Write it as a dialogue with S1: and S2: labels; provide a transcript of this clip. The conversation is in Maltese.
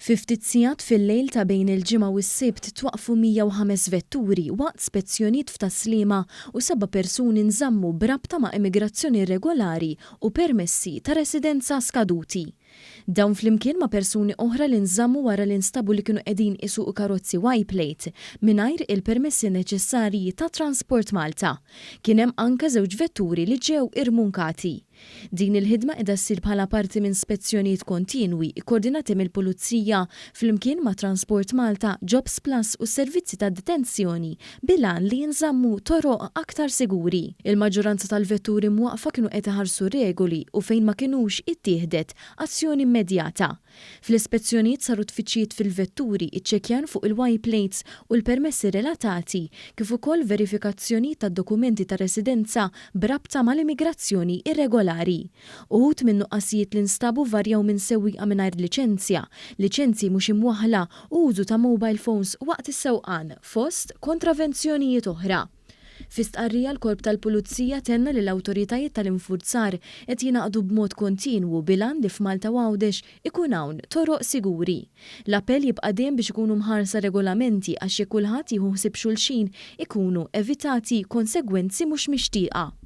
S1: Fi ftit sigħat fil-lejl ta' bejn il-Ġimgħa u s-Sibt twaqqfu 105 vetturi waqt spezzjonijiet f'Tas-Sliema u seba' persuni nżammu b'rabta ma' immigrazzjoni irregolari u permessi ta' residenza skaduti. Dawn flimkien ma' persuni oħra li nżammu wara li nstabu li kienu qegħdin isuqu karozzi Y-plate mingħajr il-permessi neċessarji ta' Transport Malta. Kien hemm anke żewġ vetturi li ġew irmunkati. Din il-ħidma qiegħda ssir bħala parti minn spezzjonijiet kontinwi kkordinati mill-Pulizija flimkien ma' Transport Malta, Jobs Plus u s-servizzi tad-detenzjoni bil-għan li jinżammu toroq aktar siguri. Il-maġġoranza tal-vetturi mwaqqfa kienu qed iħarsu r-regoli u fejn ma kinux ittieħdet azzjoni immedjata. Fl-ispezzjonijiet saru tfittxijiet fil-vetturi, iċċekkjar fuq il-Y-plates u l-permessi relatati, kif ukoll verifikazzjonijiet tad-dokumenti ta' residenza b'rabta mal-immigrazzjoni irregolari. Uħud min-nuqqasijiet li nstabu varjaw minn sewwieqa mingħajr liċenzja, liċenzji mhux imwaħħla u użu ta' mobile phones waqt is-sewqan, fost kontravenzjonijiet oħra. Fi stqarrija l-Korp tal-Pulizija tenna li l-awtoritajiet tal-infurzar qed jingħaqdu b'mod kontinwu bil-għan li f'Malta u Għawdex ikun hawn toroq siguri. L-appell jibqa' dejjem biex ikunu mħarsa regolamenti għax jekk kulħadd jieħu ħsieb xulxin ikunu evitati konsegwenzi mhux mixtieqa.